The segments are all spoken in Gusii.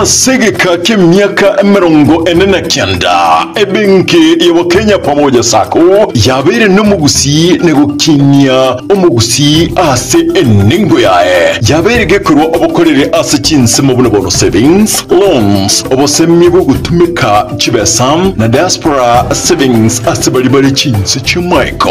Ase egeka ki'emiaka 49, ebenki ya Kenya Pamoja Sacco yabeire nomogusii na gokinia omogusii ase enengo yaye. Yabeire gekorwa obokoreri ase chinsemo buna bono savings, loans, obosemia bw'ogotumeka chibesa na diaspora savings ase baria bare chinse chi'amaiko.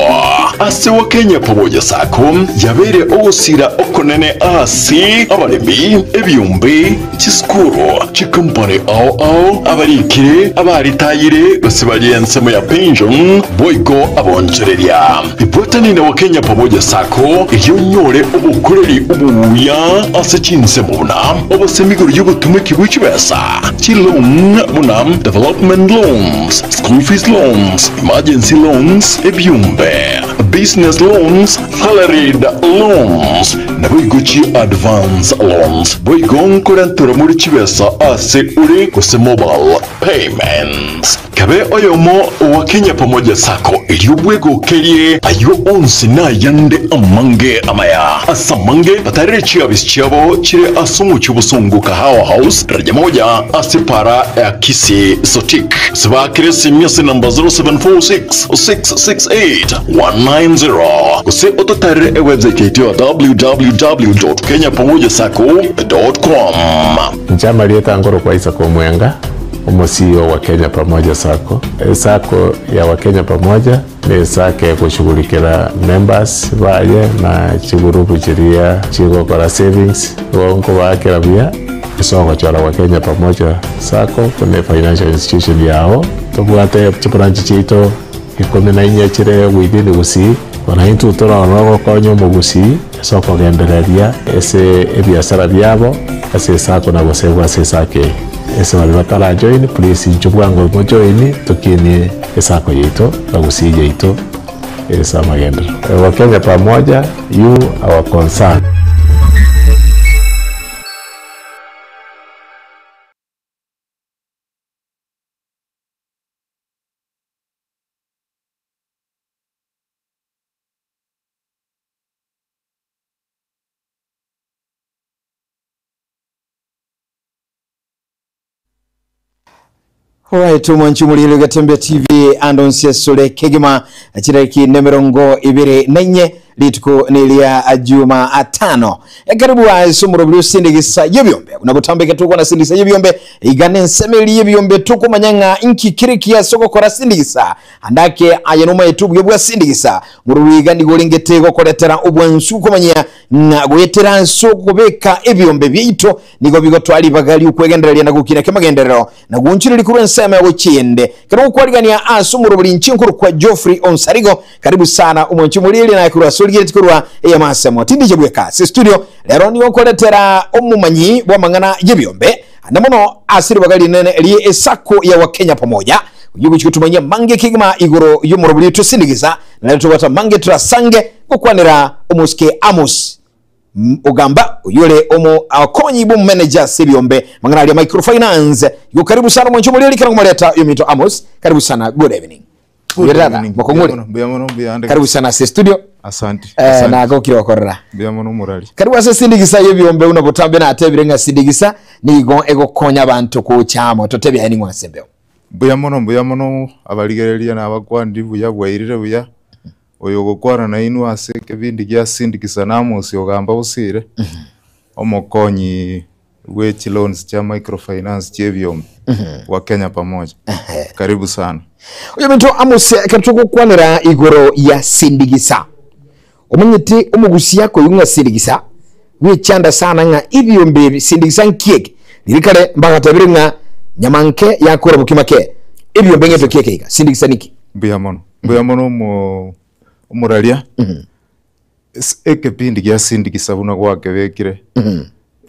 Ase Wakenya Pamoja Sacco yabeire ogosira okonene ase abaremi, ebiombe, Chisukuru, chikompani ao ao, abarikire, abaritayire, gose baria ensemo ya pension, boigo abonchoreria. Ibwatani na Wakenya Pamoja Sacco erio onyore obokoreri obuya ase chinsemo buna obosemi igoro y'obotumeki bwe chibesa, chiloan buna development loans, school fees loans, emergency loans, ebiombe, business loans, Salaried loans, naboigo chi advance loans, boigo nkorenterwa more chibesa ase ore gose mobile payments. Kabe oyomo owa Kenya Pamoja Sacco erio bwegokerie ayio onsi na ayande amange amaya. Ase amange batarere chiofisi chiabo chire ase omochie obosongo Kahawa House, daraja moja ase para ya Kisii Sotik. Gose baakere esimi ase namba 0746 668 190 gose ototarere ewebsite yaito ya www.kenyapamojasacco.com. Inche amarieta nkorokwa Isaac Omwenga, omo CEO wa Kenya Pamoja Sacco. Esacco ya Wakenya Pamoja ne esacco egoshughulikera members baye na chigurupu chiria chigokora savings, igo nkobaakera buya ase ogochora Wakenya Pamoja Sacco buna efinancial institution yao. Tobwate chibranch chiaito Ikomi na inye chire within Gusii, bono intwe torore ogokonya omogusii ase okogendereria ase ebiasara biabo ase esako na gosegwa ase esako eye. Ase baria batara join please inchuo bwango mo join tokinie esako yaito na Gusii yaito ase amagenderero. Wakenya pamoja, you our concern. Alright, omwanchi omoriri Gatembe TV ando nsiesore kegima chiraki nemerongo ibere na inye rituko neria juma atano karibu ase omorobiri osindikisa yebyombe buna botambe tukona sindikisa yebyombe iga nensemeri yebyombe tukumanya ng'a inki kere kiase ogokora sindikisa andake aye nomaete obuya bwa sindikisa morobiri iga nigo orengete gokoretera obwansu komanya ng'a goetera ase okobeka ebiombe biaito nigo bigotwara ribaga ri'okwegendereria na gokina kemagenderero na gwoonchoreria korwa ensemo ya gochia eyende. Ekero gokwarigania ase omorobori inche nkorokwa Geoffrey Onsarigo. Karibu sana omwanchi omoriri naye korwa ase origeretie korwa eyamasemo. Tindiche bweka ase studio rero nigo nkoretera omomanyi bw'amang'ana y'ebiombe ande mono ase ribaga rinene rie esacco ya Wakenya Pamoja oyio ogochia gotumanyia mange kegima igoro y'omorobori oito Sindigisa na rero tobwate amange torasange gokwanera omosike Amos Ogamba, oyio ore omokonyi bw'omomeneja ase ebiombe mang'ana aria microfinance. Igo karibu sana omwancho omoreri ekero nkomoreta oyominto Amos. Karibu sana, good evening. Good Mbuya tata, evening. mokong'u ore? Mbuya mono, mbuya mono, mbuya ande Karibu sana ase studio. Asante, Eh, asante. nagokire gokorora. Mbuya mono omorari. Karibu ase sindigisa y'ebiombe buna botambe natebire ng'a sindigisa nigo egokonya abanto gocha amo. Totebie aye ning'o ase embeo. Mbuya mono, mbuya mono abarigereria na abakwani buya bwairire buya. Oyo ogokwana nainwe ase ekebindi gia Sindikisa na Amos Ogamba Bosire, omokonyi bwe chiloans chia microfinance chi'ebiombe bwa Kenya Pamoja. Karibu sana. Oyominto Amos, ekero togokwanera igoro ya Sindigisa, omanyete omogusia akoigwa ng'a Sindigisa gwechanda sana ng'a ebiombe ebi Sindigisa nkieke. Riria kare mbagatebire ng'a nyama nke yakora bokima ke, ebiombe ng'ento kieke iga. Sindigisa niki? Mbuya mono. Mbuya mono omo omoraria, ase ekepindi gia sindikisa buna gwakebekire,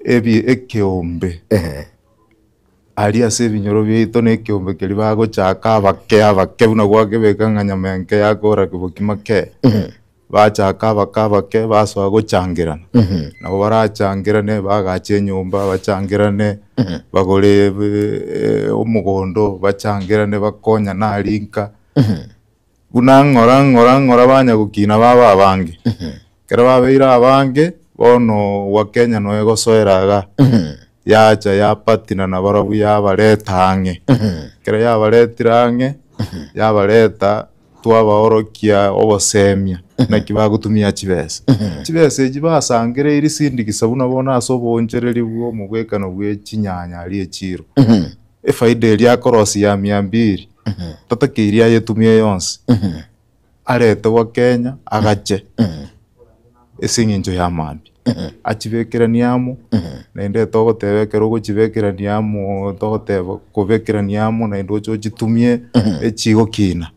ebi ekeombe aria ase ebinyoro biaito na ekeombe keria bagochaka abake abake buna gwakebeka ng'a nyama enke yakora bokima kee, bachaka abake abake basoa gochangerana, nabo barachangerane bagache enyomba bachangerane, bagore omogondo bachangerane bakonyane aria nka. Buna ng'ora ng'ora ng'ora banya gokina babe abange. Ekero babeire abange, bono gwa Kenya noe egosoera igaa. Yacha yapatina nabarabwo yabareta ang'e. Ekero yabaretire ang'e, yabareta twabaorokia obosemia naki bagotumia chibesa. Chibesa echi basangereiri sindikisa buna bono ase oboonchoreria bwa omobwekano bwe chinyanya aria echiro. Efaida eria akorosia ya mia mbiri, tatakeiri ayetumie yonsi, arete gwa Kenya agache ase eng'encho ya mambia. Achibekeranie amo, naende togoteba ekero ogochibekerania amo togoteba kobekerania amo naende oche ochitumie echigokina.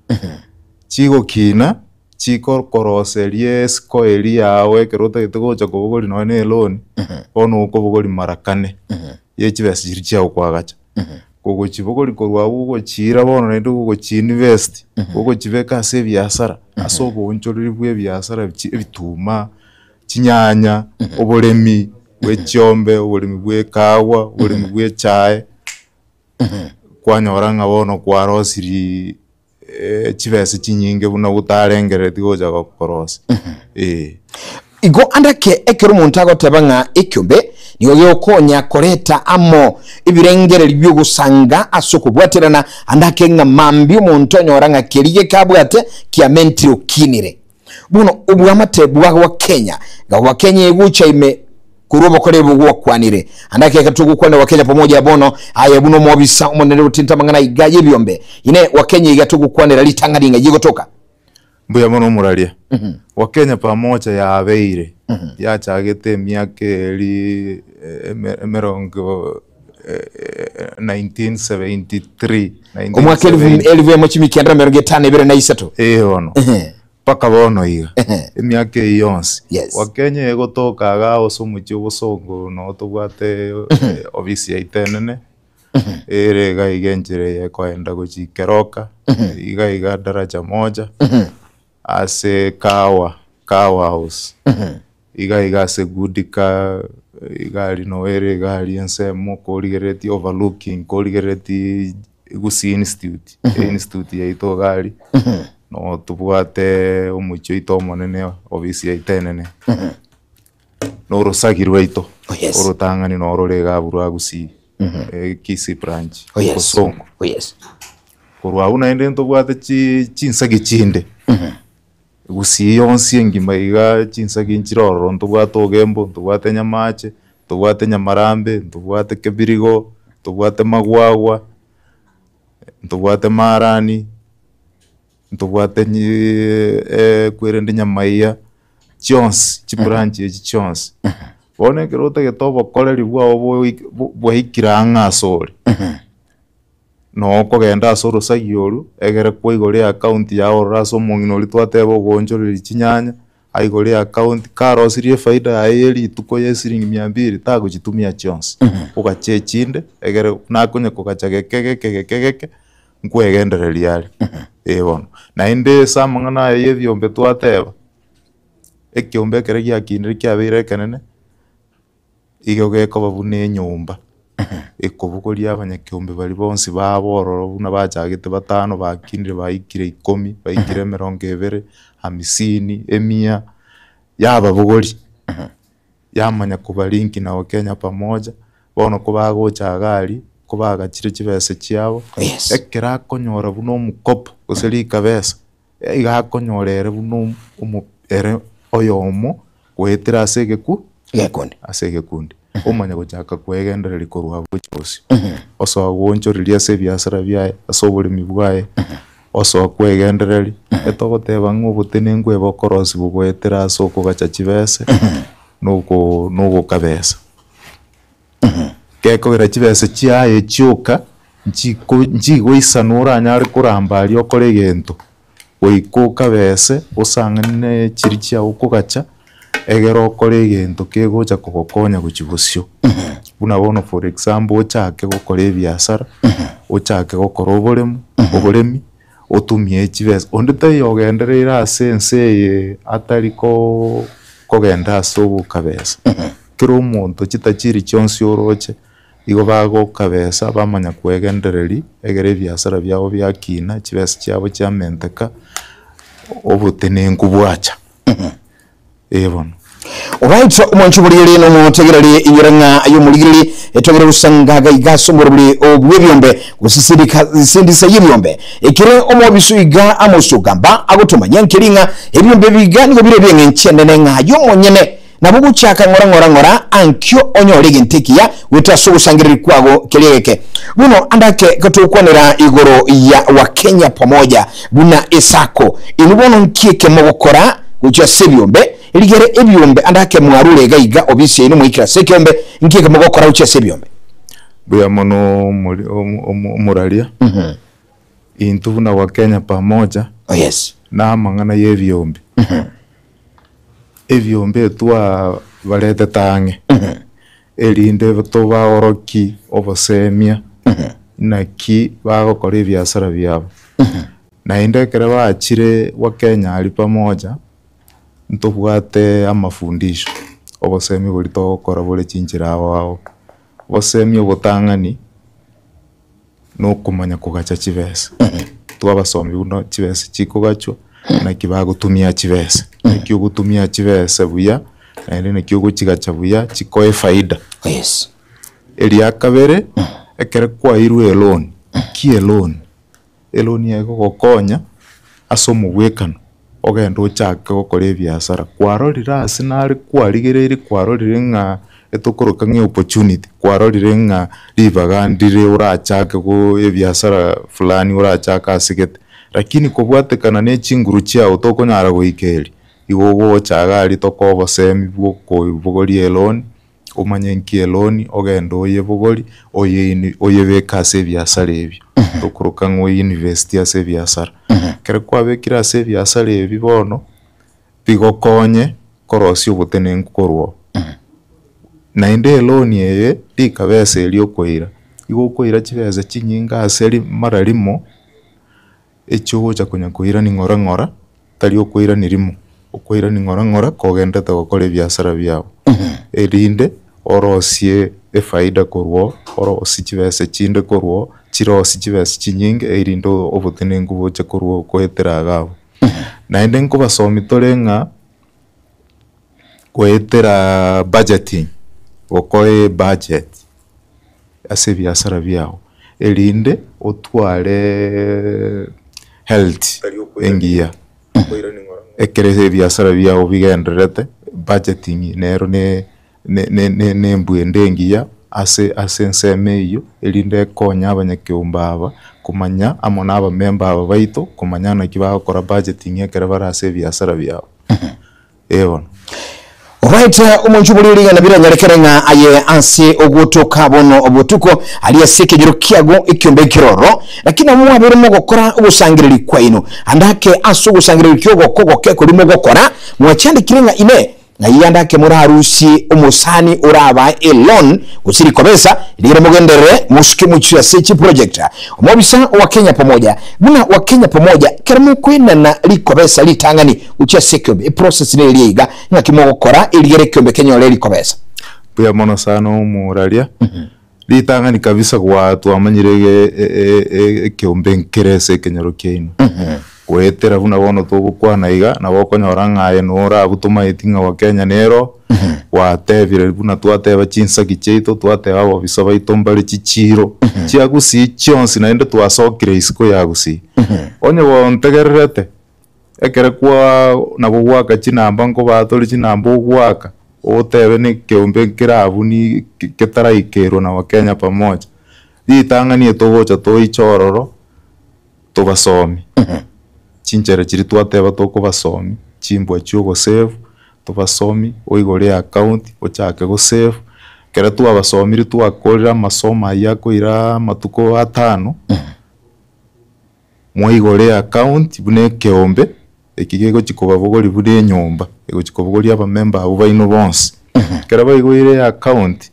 Chigokina, chikokoroseria esiko eria yago ekero otagete gocha kobogoria nonye na eloni, bono okobogoria mara kane, ye chibesa chiria chiago kwagacha. Kogochibogoria korwa abwo ogochiira bono naende ogochiinvest, ogochibeka ase ebiasara, ase oboonchoreri bwa ebiasara chi ebituma, chinyanya, oboremi bwe chiombe, oboremi bwa ekahawa, oboremi bwa echae, kwanyora ng'a bono kwarosirie chibesa chinyinge buna otarengerereti gocha gokorosia, eh. Igo ande ake ekero omonto agoteba ng'a ekiombe nigo gegokonya koreta amo ebirengererio bi'ogosanga ase okobwaterana, ande ake ng'a mambia omonto onyora ng'a keria gekabwate kiamentire okinire. Bono obwamate bwa gwa Kenya, nga gwa Kenya egocha ime korwa obokore obo gwakwanire. Ande ake ekero togokwanera gwa Kenya pamoja bono aye buna omobisa omonene gotenta amang'ana iga y'ebiombe. Inee gwa Kenya iga togokwanera ritang'ani ng'ai egotoka? Mbuya mono omoraria. Gwa Kenya pamoja yabeire yachagete emiaka eri emerongo 1973, Omwaka elifu emo chimikianda na 53. Ee bono mpaka bono iga emiaka eyio yonsi Yes. Wakenya egotoka iga ase omochie obosongo noo tobwate ofisi yaito enene ere iga iga enchera eye ekoenda gochia Keroka iga iga daraja moja ase Kahawa Kahawa House iga iga ase Goodcar iga aria noo ere iga aria ensemo korigereretie overlooking korigereretie Gusii Institute, einstitute yaito iga aria, noo tobwate omochie oito omonene, ofisi yaito enene, na orosagi rwaito, Oh, yes. orotang'ani noro rore iga abwo rwa Gusii, Kisii branch, Oh, yes. Bosongo. Oh, yes. Korwa abwo naende ntobwate chi chinsagi chinde, Gusii yonsi engima iga chinsagi nchire ororo, ntobwate Ogembo, ntobwate Nyamache, ntobwate Nyamarambe, ntobwate Kebirigo, ntobwate Magwagwa, ntobwate Marani, ntobwate kwerende Nyamaiya, chionsi chibranch echi chionsi. Bono ekero otagete obokoreri bwao bwaikire ang'e asore. Noo okogenda ase orosagi oru, egere kwaigora eaccount yao ororo ase omong'ina oria twateba ogoonchoreria chinyanya, aigore eaccount, karosirie efaida yaye ya rituko ya esiringi mia mbiri, tagochitumia chionsi, ogache echinde egere nakonya kogacha geke geke geke geke, nkwegendereria are, eh bono. Naende ase amang'ana aya ya ebiombe twateba, ekiombe ekere giakinire kiabeire ekenene. Igo gekoba buna enyomba, ekobogoria abanyakeombe baria bonsi babo ororo buna bachagete batano bakinire baikire ikomi, baikire emerongo ebere, hamisini, emia, yababogoria, yamanya kobarinki na Wakenya pamoja, bono kobagocha iga aria, kobagachire chibesa chiabo, Yes. ekero akonyora buna omokopo gose rikabesa. Iga akonyora ere buna omo ere oyomo goetera ase egeku Egekundi. ase egekundi. Omanya gochaka kwegendereria korwa abwo gochia bosio. Osoa goonchoreria ase ebiasara biaye, ase oboremi bwaye, osoa kwegendereria, etogoteba ng'a obotenenku ebe okorosiwa goetera ase okogacha chibese, na oko na ogokabesa. Gekogera chibesa chiaye chioka, nchiko nchigoisana oranyare koramba aria okore egento, goika okabese osang'ani na chiria chiago okogacha, egere okore egento kegocha kogokonya gochia bosio. Buna bono for example ochake gokora ebiasara, ochake gokora oboremo oboremi, otumie chibesa, onde taiyo ogendereire ase ense eye atari koo kogenda ase ogokabesa. Kera omonto chitachiri chionsi oroche, igo bagokabesa bamanya kwegendereria, egere ebiasara biabo biakina, chibesa chiabo chiamenteka, obotenenku bwacha, eh bono. Alright, omwancho borigereria na omotegereri inyora ng'a aye omorigereria etogere gosanga iga ase omorobori bw'ebiombe gose sindika sindisa y'ebiombe. Ekere omobiso iga amosogamba agotomanya nkeri ng'a ebiombe ebi iga nigo bire ebi'eng'encho enene ng'a aye omonyene nabo ogochaka ng'ora ng'ora ng'ora ankio onyore egento ekiya goetera ase ogosangereria kwago keria egeke. Bono ande ake gotokwanera igoro ya Wakenya Pamoja buna esako. Inwe bono nki eke mogokora gochia ase ebiombe? Rigere ebiombe ande ake mwarure iga iga obisi yaino mwaikire ase ekeombe, nki eke mogokora gochia ase ebiombe? Mbuya mono omori- omo- omo- omoraria, intwe buna Wakenya Pamoja, Oh yes. na amang'ana ya ebiombe. Ebiombe twabaretete ang'e, erinde tobaorokie obosemia, naki bagokora ebiasara biabo. Naende ekero bachire Wakenya aria pamoja, ntobwate amafundisho, obosemi boria togokora bore chinchera ao ao. Obosemi obotang'ani, na okomanya kogacha chibesa, twabasomi buna chibesa chikogachwa, naki bagotumia chibesa, naki ogotumia chibesa buya, naende naki ogochigacha buya chikoe efaida. Yes. Eria kabere, ekero kwairwe eloan, ki eloan? Eloan eye egogokonya ase omogwekano, ogende ochake gokora ebiasara. Kwarorire ase nare kwarigereiri kwarorire ng'a etokoroka ng'a opportunity, kwarorire ng'a ribaga ndire orachake go ebiasara fulani orachake ase gete, lakini kobwatekana na echinguru chiago tokonyara goika erio, igo ogocha iga aria tokoe obosemi bwa okobogoria eloan. Omanye nki eloni, ogende oyebogori, oyeini oyebeke ase ebiasara ebio, tokoroka ng'a oye invest ase ebiasara. Ekero kwabekire ase ebiasara ebi bono, bigokonye korosia obotenenku korwa oo. Naende eloni eye, rikabesa eria okoira, igo okoira chibesa chinyinge ase ri mara rimo. Echio ogocha konya koirania ng'ora ng'ora, tari okoirania rimo, okoirania ng'ora ng'ora kogenderete gokora ebiasara biago, erinde orosie efaida korwa oo, orosie chibesa chinde korwa oo, chirosie chibesa chinyinge erinde obotenenku boche korwa oo goetera iga abwo. Naende nkobasomia tore ng'a goetera budgeting, gokora ebudget. ase ebiasara biago, erinde otware health engiya, ekero ebiasara biago bigendererete, budgeting nero ne ne ne ne embwa ende engiya ase ase ensemo eywo, erinde ekonye abanyakeombe aba komanya amo na abamemba aba baito, komanya naki bagokora budgeting ekero bare ase ebiasara biabo. Ee bono. Alright, omonche oborie rigena biranyarekere ng'a aye ase ogotoka bono obotuko aria ase ekenyoro kiago ekiombe ekiroro, lakini nabo mwabeire mogokora ogosangereria kwaino. Ande ake ase ogosangereria ki'ogoko goke koria mogokora, mwachandekire ng'a ime ng'ai ande ake morarusie omosani orabae eloan gose rikobesa, rigere mogenderere mosuke mochie ase chiproject. Omobisa wa Kenya Pamoja, buna wa Kenya Pamoja, ekero mokoenana rikobesa ritang'ani Gochia ase ekeombe, eprocess neria iga, ng'aki mogokora erigere ekeombe kenyore rikobesa. Mbuya mono sana omoraria, ritang'ani kabisa gwa twamanyire ege- e- e- e- ekeombe nkere ase ekenyoro kiaino. Goetera buna bono togokwana iga, nabo okonyora ng'a aye nore abwo tomaeti ng'a Wakenya nero, gwatebire buna twateba chinsaki chiaito, twateba abobisa baito mbare chichiiro, chia Gusii chionsi naende twasokire isiko ya Gusii. Onye gontegererete. Ekero kwa nabo goaka chinamba nkobatore chinamba ogoaka, otebe na ekeombe nkere abwo ni ketaraikerwa na Wakenya pamoja. Ritang'ani etogocha toiche ororo, tobasomie, chinchera chiria twateba tokobasomia, chimbwa chia ogosave, tobasomie, oigore eaccount, ochake gosave, ekero twabasomirie twakorire amasomo aywo akoira amatuko atano. Mwaigore eaccount buna ekeombe, eki gegochia kobabogoria buna enyomba, egochia kobogoria abamemba abwo baino bonsi. Ekero baigoire eaccount,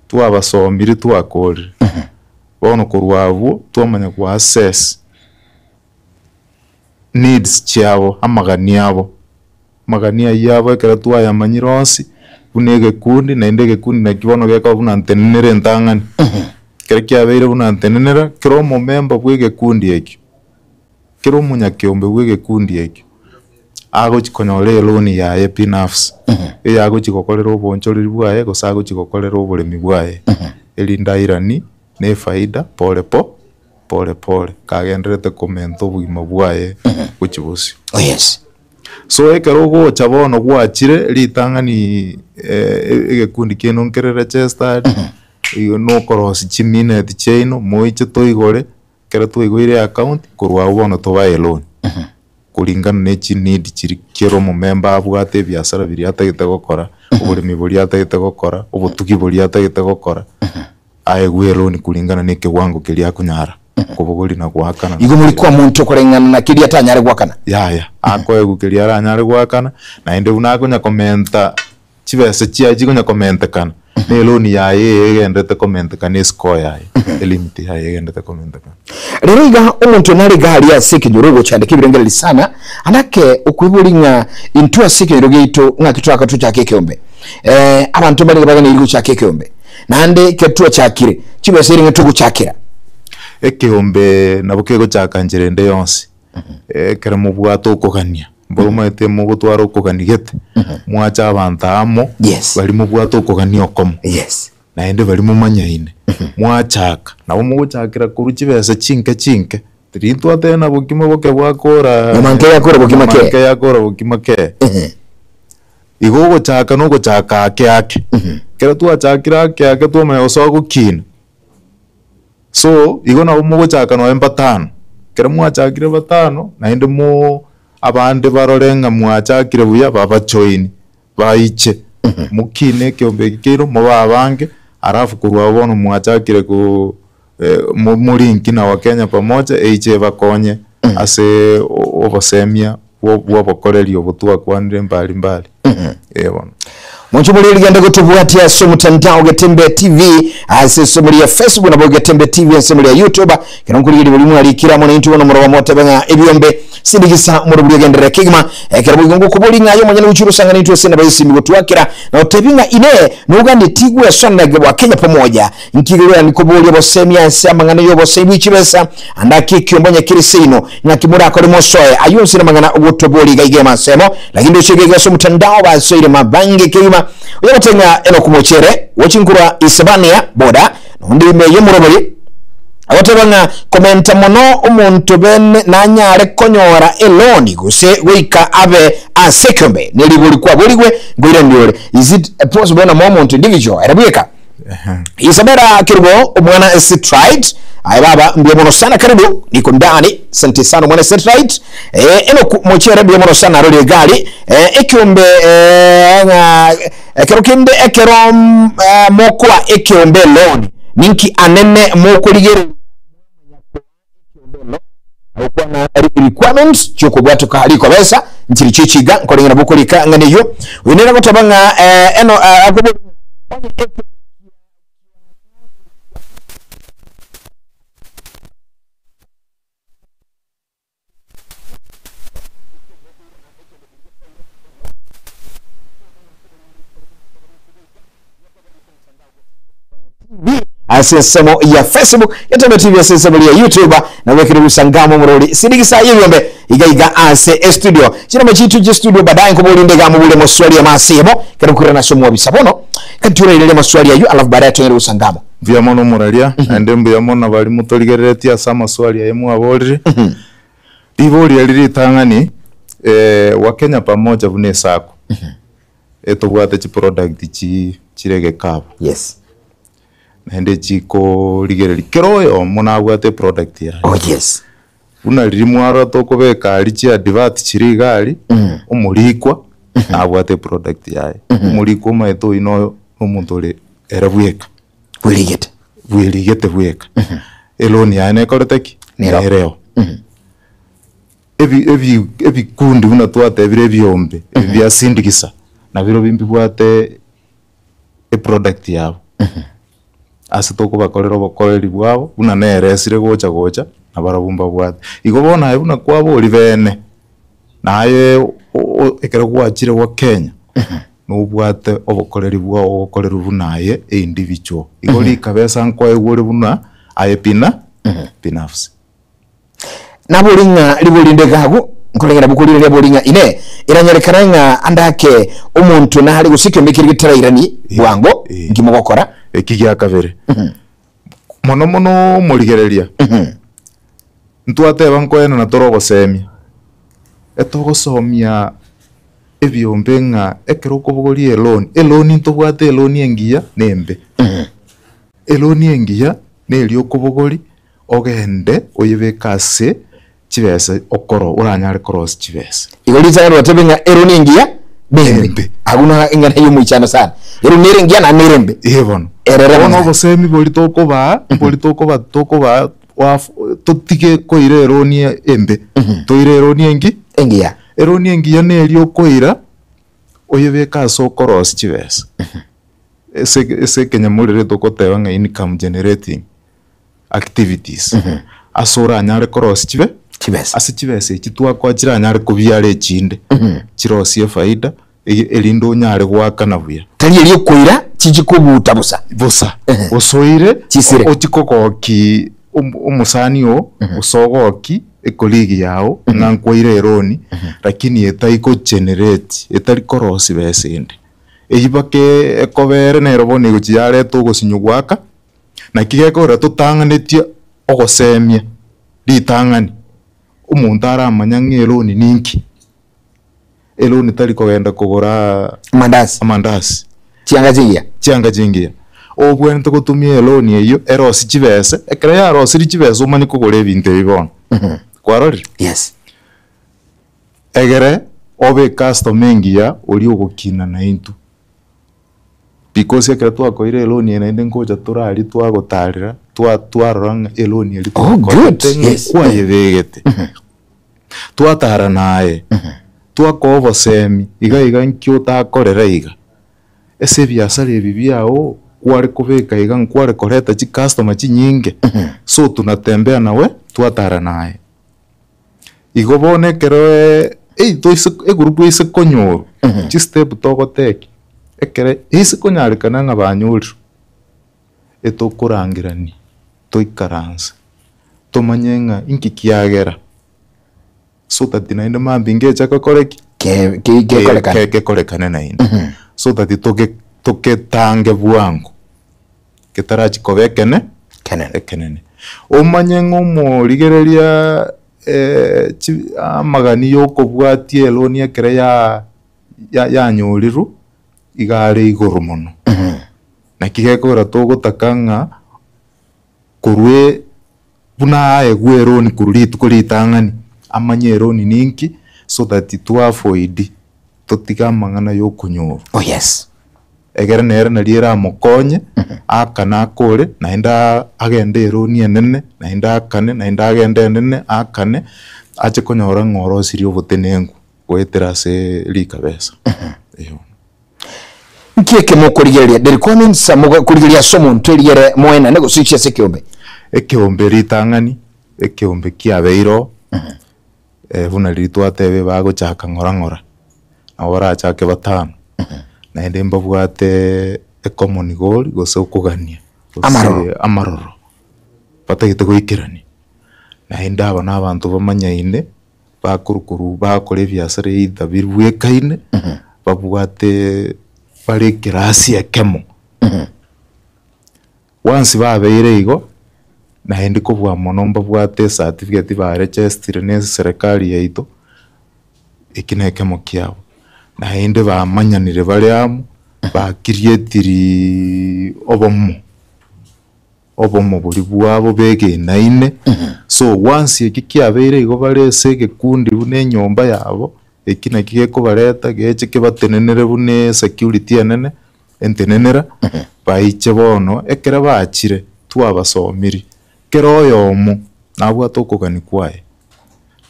twabasomire twakorire, bono korwa abwo twamanya ko assess needs chiabo, amagani abo, amagani aywo abo ekero twayamanyire onsi, buna egekundi, naende egekundi nakio bono gekoba buna ntenenera entang'ani. Ekero kiabeire buna ntenenera, kera omomemba bw'egekundi ekio, kera omonyakeombe bw'egekundi ekio, Agochi konyora eloni yaye binafsi, eye agochi gokorera oboonchoreri bwaye gose agochi gokorera oboremi bwaye, erinde airanie na efaida pore po pore pore, kagendererete komenta obogima bwaye gochia bosio. Oh yes. So ekero ogocha bono gwachire ritang'ani egekundi kiaino nkere registered, igo nokorosia chimineti chiaino moiche toigore, ekero twaigoire eaccount, korwa abwo bono tobae eloan, kuringana ne chineed chiria kera omomember abwate ebiasara biria atagete gokora, oboremi boria atagete gokora, obotugi boria atagete gokora, aegwe eloan kuringana na ekewango keria akonyara kobogoria na goakana. Igo mori kwa monto koreng'ana na keria atanyare goakana. Yaya, akoegwa keria aranyare goakana, naende buna akonya komenta chibesa chiaye chikonya komentekana, na eloan yaye eye egenderete komentekana escore yaye, elimit yaye egenderete komentekana. Rero iga omonto nare iga aria ase ekenyoro ogochandeka ebirengererio sana, anake okoiboria ng'a intwe ase ekenyoro giaito ng'aki toaka tochake ekeombe. Eh, abanto mbare nigo baganeiri gochaka ekeombe, naende ekero twachakire, chibesa ere ng'a togochakera. Ekeombe nabo kegochaka nchera ende yonsi, ekero mobwate okogania, mboro omanyete mogotwara okogania gete, mwacha abanto amo, Yes. baria mobwate okogania okomo. Yes. Naende baria momanyaine, mwachaka, nabo mogochakera korwa chibesa chinke chinke, riria twateba na bokima boke bwakora Nyama nke yakora bokima nyama kee. nke yakora bokima kee. Igo ogochaka na ogochaka ake ake, ekero twachakire ake ake twamanya gosoa gokina, so igo nabo mogochaka nonye batano, ekero mwachakire batano, naende mo abande barore ng'a mwachakire buya babajoini, baiche, mokine ekeombe eke keino mobe abange, alafu korwa abwo bono mwachakire ko mo morinki na Wakenya pamoja eiche ebakonye ase obosemia bwo bwobokoreri obo twakwanire mbari mbari, eh bono. Monche more rigende gotobwatia ase omotandao Getembe TV ase ensemo ya Facebook nabo Getembe TV ensemo ya YouTube kero nkorigereria bori mwarikire amo naintwe bono moroba motebe ng'a ebiombe sindigisa omorobori ogenderere kegima ekero boigo ngokobori ng'a aye omonyene gochia orosang'ana intwe ase nabo esimi gotwakera na otebi ng'a inee noganeti gwesona bwa Kenya pamoja Nkigerera nikoboria obosemia ase amang'ana y'obosemi bwe chibesa, ande ake ekiombe onye kere seino, ng'aki morakore mosoe. Ayio onsi namang'ana ogotoboria iga iga emasemo, lakini ndoche iga iga ase omotandao basoire mabange kegima. Oyogoteba ng'a Enoku mochere, gochi nkorwa Isebania boda, nonde ime y'omorobori, agoteba ng'a komenta mono omonto bene nanyare konyora eloni gose goika abe ase ekiombe. Neribori kwaborigwe, nkoiraneria ore, Is it possible ng'a omonto individual ere bweka? Isabella Kerubo omwana Sitrite aye baba mbuya mono sana karibu niko ndani sante sana omwana Sitrite eh, Enoku mochere mbuya mono sana arore egari eh, ekiombe eh, ng'a ekero kende ekero mm, eh, mokoa ekiombe loan ninki anene mokorigereria Agokwana requirements chiokobwatoka rikobesa nchiri chichiga nkoreng'ana bokorika ng'ana eyio oyo nere agoteba ng'a eh, eno eh, akobo onye eke ase ensemo ya Facebook Getembe TV ase ensemo ya YouTube na gwekire gusangamo morori sindigisa yebyombe iga iga ase estudio chinamba chitu che studio baadaye nkobori ndega mubule maswali ya masemo kero kurana ase omwabisa bono katiurairere maswali ayo alafu baadaye tonyere gusangamo Mbuya mono omoraria, naende mbuya mono baria motorigereretie ase amaswali aye mwaborire. Riborio eri ritang'ani, Wakenya Pamoja buna esacco, etobwate chiproduct chi chire egekabu. Yes. Naende chikorigereria kera oyomo nabwate eproduct yaye. Oh yes. Buna riria mwarora tokobeka aria chiadvert chiria iga aria, omorikwa nabwate eproduct yaye. Omorikwa omanyete oyio noyo nomonto ore ere bweka. Bwerigete. Bwerigete bweka. Eloan yaye nekorete ki? Nereo. Nereo. Ebi ebi ebikundi buna twatebire ebiombe, ebi bia sindigisa, nabirobio mbibwate eproduct yabo. Ase tokobakorera obokoreri bwabo, buna neresire gocha gocha, nabarabwo mbabwate. Igo bono aye buna kwaboria bene, naye o- o- ekero gwachire gwa Kenya, nobwate obokoreri bwao ogokorerwa buna aye eindividual. Igo rikabesa nkoegwa ore buna aye bina binafsi. Nabori ng'a ribori rinde iga agwo. Nkoreng'ana bokorigereria bori ng'a inee, eranyarekana ng'a ande ake omonto nare gose ekeombe keria getarairani bwango, inki mogokora? Eki gia kabere, mono mono omorigereria, ntwateba nkoenana tore ogosemia, etogosomia ebiombe ng'a ekero okobogoria eloan, eloan ntobwate eloan engiya na embe. Eloan engiya neria okobogoria ogende oyebeke ase chibesa okoro oranyare korosia chibesa. Igo ritang'ani gwatebire ng'a ero nengiya nembe. Embe. Agwo na eng'ana y'omoichano sana. Ero nere engiya naende nere embe. Ee bono. Erere Bono amang'ana. obosemi boria tokobaa, mbori tokoba tokobaa waf totige koira eroni embe, toire eroni engi Engiya. Eroni engiya neria okoira oyebeke ase okorosia chibesa. Ase ase ekenyamorero togoteba ng'a income generating. activities ase oranyare korosia chibe Chibesa. ase chibesa echi twakoa chiranyare kobiara echinde chirosie efaida eye erinde onyare goakana buya. Tari eria okoira chichi kobuta bosa. Bosa osoire Chisire. ochi kogoki omosani oo gose ogoki ecolleague yao ng'a nkwaire eloni lakini etari go generate etari korosia besa ende. Eywo mpaka ekobere nero bono egochia yareta ogosinywa goaka. Naki gekogera totang'anetie ogosemia ritang'ani, omonto aramanya ng'a eloni ninki. Eloni tari kogenda kogora Amandasi. amandasi, Chianga chingiya. chianga chingiya. Obwenerete gotumia eloni eywo erosie chibese, ekero yarosirie chibese omanye kogora ebinto ebi bono. Kwarorire? Yes. Egere obe ecustomer engiya oria ogokina naintwe. Because ekero twakoire eloni eye naende ngocha torarie twagotarera, twa twarora ng'a eloni eria Oh, good. twakorete ng'a Yes. kwayebegete. Twatara naye, twakoa obosemi, iga iga nki otakorera iga, ase ebiasara ebi biago kware kobeka iga nkware koreta chicustomer chinyinge, so tunatembea nawe, twatara naye. Igo bono ekero ei toise egurupu eise konyorwa, chistep togoteki, ekere eise konyarekana ng'a banyorirwe, etokorangerania, toikaranse, tomanye ng'a inki kiagera, so that naende mambia ngecha gokora ki? Ke- ke- gekorekane. Ke- gekorekane naende, so that toge togetange bwango, getarachi koba ekene. Ekenene. Ekenene. Omanye ng'a omorigereria amagani y'okobwatia eloni ekero yanyorirwe, iga are igoro mono. Naki gekogera togotaka ng'a korwa buna aegwe eloni korwa rituko ritang'ani, amanye eloni ninki so that to avoid totige amang'ana yokonyorwa. Oh yes. Ekero nere nario eramokonye, aakane akore, naende agende eroni enene, naende aakane, naende agende enene, aakane, ache konyora ng'a orosirie obotenenku goetera ase rikabesa. Eeh. Nki eke mokorigereria? The requirements mokorigereria ase omonto erigere moenane gose gochia ase ekeombe. Ekeombe ritang'ani, ekeombe kiabeire oo, buna riria twateba bagochaka ng'ora ng'ora, nabo barachake batano, naende mbabwate ecommon goal gose okogania, gose Amaroro. amaroro, batagete goikerania. Naende aba na abanto bamanyaine, bakorwa korwa bagokora ebiasara either bibwekaine, babwate bare ekerasi ekemo. Once babeire igo, naende kobua mono mbabwate ecertificate baregestire na eserekari yaito, eki na ekemo kiabo. Naende bamanyanire bare amo, ba creatiri obomo, obomo boria bwabo begenaine, so once eki kiabeire igo bare ase egekundi buna enyomba yabo, eki naki gekobareta geche kebatenenere buna esecurity enene. Entenenera, baiche bono, ekero bachire, twabasomirie, kera oyomo nabwate okogania kwaye.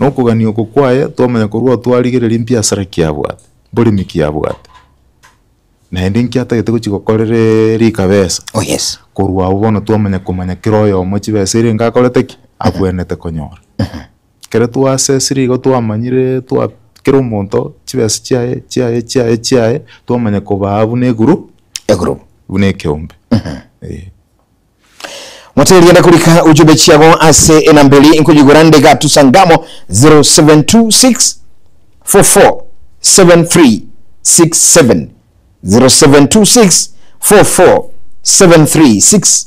Na okogania oko kwaye, twamanya korwa oo twarigereria mbiasara ki abwate, mboremi ki abwate, naende nki atagete gochia gokorera rikabesa. Oh yes. Korwa abwo bono twamanya komanya kera oyomo chibesa ere ngakorete ki? Abwenerete konyora. Ekero twasesire igo twamanyire twa kera omonto chibesa chiaye chiaye chiaye chiaye, twamanya kobaa buna egroup Egroup. buna ekeombe eh. Moterienda korika ujumbe chiago ase enamberi nkoyigora nde gatusa ngamo 0726 44 73 67 0726 44 73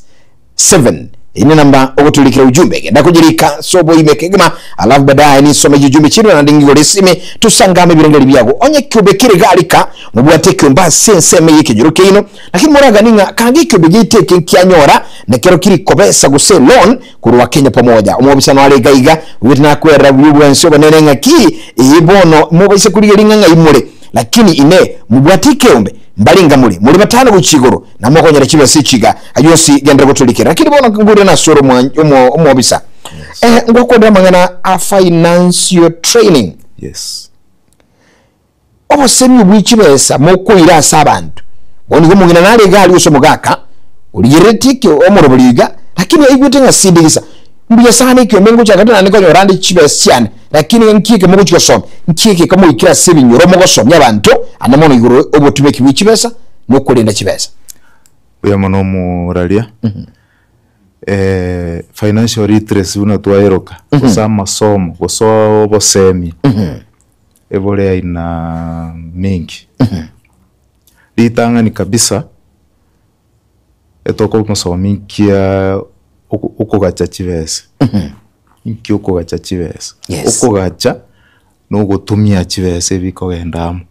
67 Eye nenamba ogotorikera ujumbe genda koyerika ase oboime kegima alafu baadaye nisome ujumbe chirwe naende ngigore esime tosangame ebirengeri biago onye kiombe kere garika mobwate ekiombe ase ensemo eye ekenyoro kiaino lakini moragani ng'a kanga ekiombe giaito eke nkianyora nekero kiri kobesa gose loan korwa Kenya pamoja omobisano are iga iga oigwete nakwerera buya obwensi obonene ng'aki ee bono mobaise korigeria ng'a ng'ai more lakini inee mobwate ekeombe mbare inga more more batano gochia igoro na mokonyora chibesa echi iga ayio onsi genderera gotorikera lakini bono nkoirana ase ore omobisa eh ngokwanera amang'ana a financial training Yes. Obosemi bwe chibesa mokoira ase abanto. Bono igo omong'ina nare iga aria gose omogaka, origereretie eke omorobori iga, lakini aigwete ng'a sindigisa. Mbuya sana ekiombe ngochaka tari naende konyora ande chibesa chiane, lakini nki eke mogochia gosomia? Nki eke kemoikire ase ebinyoro mogosomia abanto ande mono igoro obotumeki bwe chibesa na okorenda chibesa? Mbuya mono omoraria, financial literacy buna twaeroka, gose amasomo, gose obosemia. Ebore aina mingi. Ritang'ani kabisa, etokomosomia nkia okogacha chibesa, nki okogacha chibesa. Yes. Okogacha na ogotumia chibesa ebikogenda amo.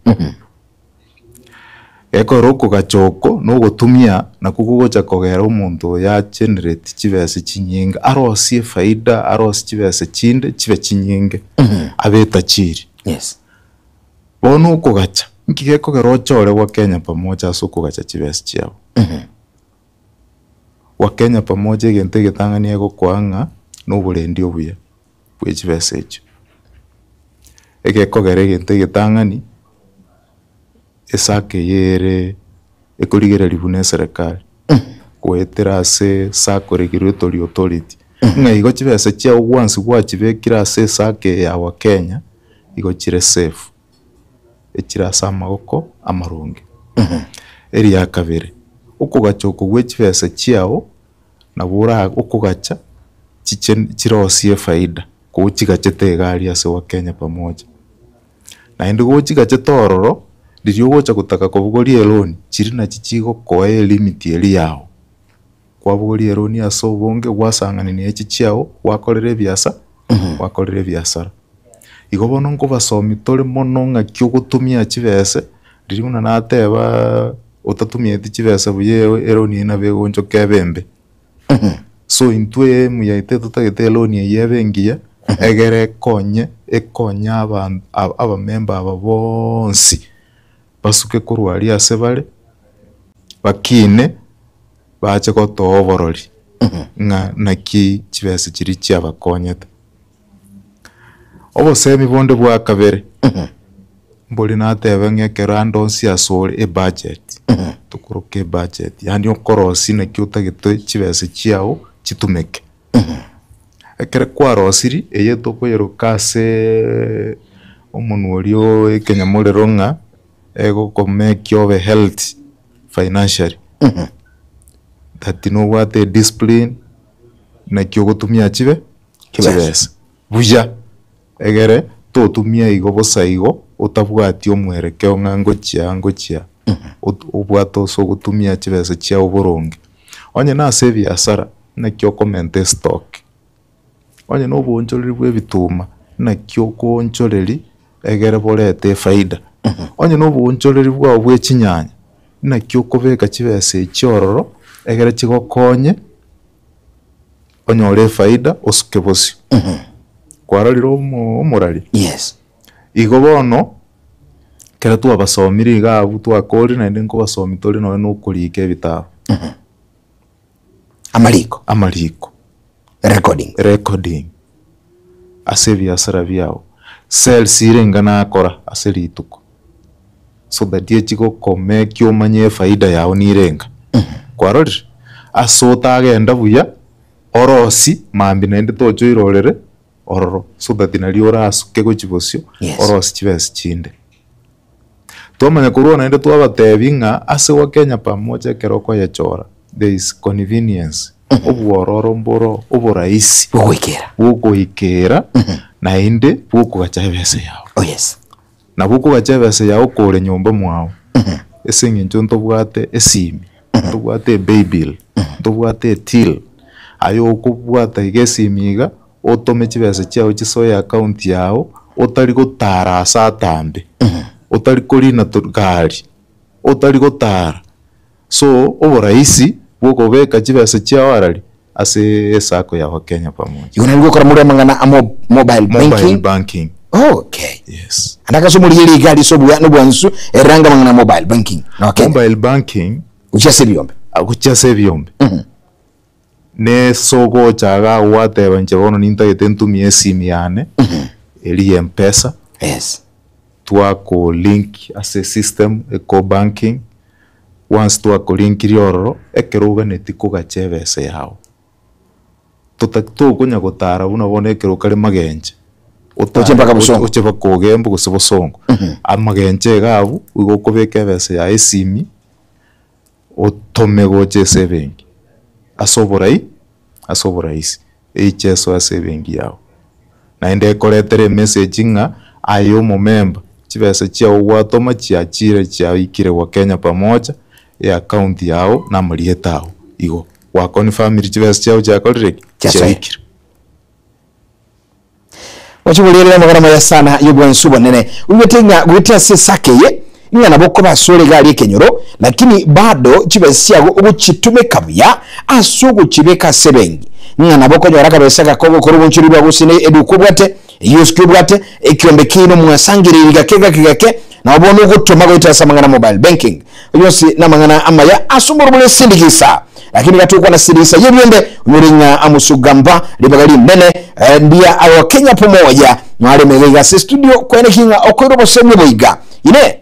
Ekero okogacha oko na ogotumia nakwo kogocha kogera omonto oyo a generate chibesa chinyinge, arosie efaida, arosie chibesa chinde chibe chinyinge, abe etachiri. Yes. Bono okogacha, nki gekogera ochore Wakenya Pamoja ase okogacha chibesa chiabo? Wakenya Pamoja egento egetang'ani egokoa ng'a na oborendi obuya bwe chibesa echio. Egekogera egento egetang'ani. Esako eye ere ekorigereria buna eserekari, goetera ase Sacco Regulatory Authority, ng'a igo chibesa chiago gwansi gwachibekire ase esako eye ya Wakenya, igo chire safe, echire ase amagoko amaronge. Eria kabere, okogacha oko gwe chibesa chiago, nabo ora okogacha chiche chirosie efaida, kochigachete iga aria ase Wakenya Pamoja. Naende gochigachete ororo, riria ogocha gotaka kobogoria eloni, chiria nachi chigokoa elimit eria yao. Kwabogoria eloni ase obonge, gwasang'anania na echi chiao, gwakorera ebiasa, gwakorera ebiasara. Igo bono nkobasomi tore mono ng'aki ogotumia chibese, riria buna natebaaa otatumieti chibesa buya eloni eyio nabo egoonchoka ebe embe. So intwe aim yaito totagete eloni eyio ebe engiya, egere ekonye, ekonye aban abamemba aba bonsi, basuke korwa aria ase bare, bakine, bache gotoa oborori ng'a naki chibesa chiria chiabakonyete. Obosemi bonde bwa kabere, mbori natebe ng'a ekero ande onsi ase ore ebudget, tokoroka ebudget, yaani okorosia naki otagete chibesa chiago chitumeke. Ekero kwarosirie, eye tokoyeroka aseeee omonwa oria o ekenyamorero ng'a egokomake obe healthy financially, that nobwate ediscipline, naki ogotumia chibe. Chibesa buya, egere totumia igo bosa igo otabwati omwerekeo ng'a ngochia aa ngochia aa, obwate ase ogotumia chibesa chiao boronge. Onye nase ebiasara, naki okomenta estock, onye na oboonchoreri bwa ebituma, naki okoonchoreri egere borete efaida, onye na oboonchoreri bwao bwa echinyanya, naki okobeka chibesa echio ororo egere chigokonye. onyore efaida osuke bosio. Kwarorire omo omorari? Yes. Igo bono, ekero twabasomire iga abwo twakorire naende nkobasomia tore nonye na okorika ebitabu. Amariko. Amariko. Recording. Recording, ase ebiasara biago, sales ire enga nakora ase rituko, so that echi gokomeki omanye efaida yago nire enga. Kwarorire? Ase otagenda buya, orosie mambia naende tocha oirorere ororo, so that nario orasuke gochia bosio, Yes. orosie chibesa chinde. Twamanya korwa oo naende twabatebia ng'a ase Wakenya Pamoja ekero okoyechora, there is convenience. Obwororo mboro oborahisi Bogoikera. bwogoikera naende bwokogacha ebesa yao. Oh yes. Nabo okogacha ebesa yao okore nyomba mwao ase eng'encho ntobwate esimi, ntobwate epaybill, ntobwate etill, aye okobwata iga esimi iga otome chibesa chiao chisoe account yao otari gotara ase atambe, otari korina gari, otari gotara. So oborahisi bwokobeka chibesa chiao arari ase esacco ya Wakenya Pamoja. Igo nari gokora more amang'ana a mo- mobile Mobile banking. banking. Okay. Yes. Ande akase omorigereria iga arise obuya na obwansu eranga amang'ana a mobile banking na Wakenya. Mobile banking Gochia ase ebiombe. gochia ase ebiombe nese ogocha iga gwateba inche bono nintagete ntumie esimi yane eria ya mpesa. Yes. Twako link ase system eco banking, once twako linkirie ororo, ekero oganeti kogacha ebesa yago, tota tokonya gotara buna bono ekero okare magenche, Oche mpaka Bosongo. oche mpaka Ogembo gose Bosongo, amagenche iga abwo, igo okobeka ebesa yago esimi, otome gocha ase ebenki, ase oborai ase oborahisi, eiche esoe ase ebenki yago. Naende ekoretere emessage ng'a aye omomemba, chibesa chiago gwatoma chiachire chiaikire gwa Kenya Pamoja, eaccount yago na amarieta ago, igo gwaconfirmiri chibesa chiago chiakorire ki? Chiasoire. Chiaikire. Gochiborerera amang'ana amaya sana y'obwansu obonene. Oigwete ng'a goetera ase esaka eye, ng'a nabo okoba asore iga aria ekenyoro, lakini bado chibesa chiago ogochitumeka buya ase ogochibeka ase ebenki, ng'a nabo okonyora akabesa gako ogokora obonchori bwao gose ne eduka obwate, eyosiki obwate, ekiombe kiaino mwasangereiri gake gake gake, nabo bono ogotoma goetera ase amang'ana mobile banking. Yonsi namang'ana amaya ase omorobori esindikisa. Lakini gatokwana sindikisa y'ebiombe, onyore ng'a amosugamba ribaga rinene eh, mbuya agokenya pomoya noare mega iga ase studio kweneki ng'a okoira obosemia boiga. Ine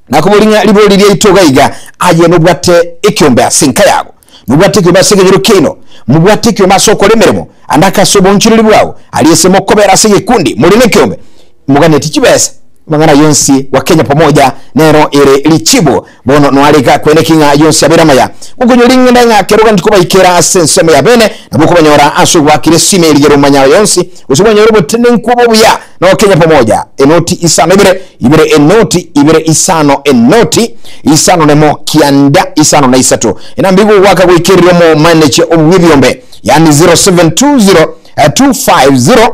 nakobori ng'a ribori riaito iga iga aye nobwate ekiombe ase enka yago, nobwate ekiombe ase ekenyoro kiaino, mobwate ekiombe ase okora emeremo, ande ake ase oboonchoreri bwao, aria ase mokobera ase egekundi more nekiombe, moganeti chibesa. Amang'ana yonsi gwa Kenya Pamoja nero ere richibu. Bono noare iga kweneki ng'a yonsi abeire amaya. Gokonyora ring'ana ng'a keroka ntikobaikera ase ensemo ya bene, nabo okobanyora ase ogwakire esime erigere omanya yonsi, gose obanyore obotenenku obo obuya. Nao Kenya Pamoja, enoti isano ibere, ibere enoti, ibere isano enoti, isano nemo kianda isano na isato. Enamba igo ogwaka goikereria omomaneche obw'ebiombe, yaani 0720 250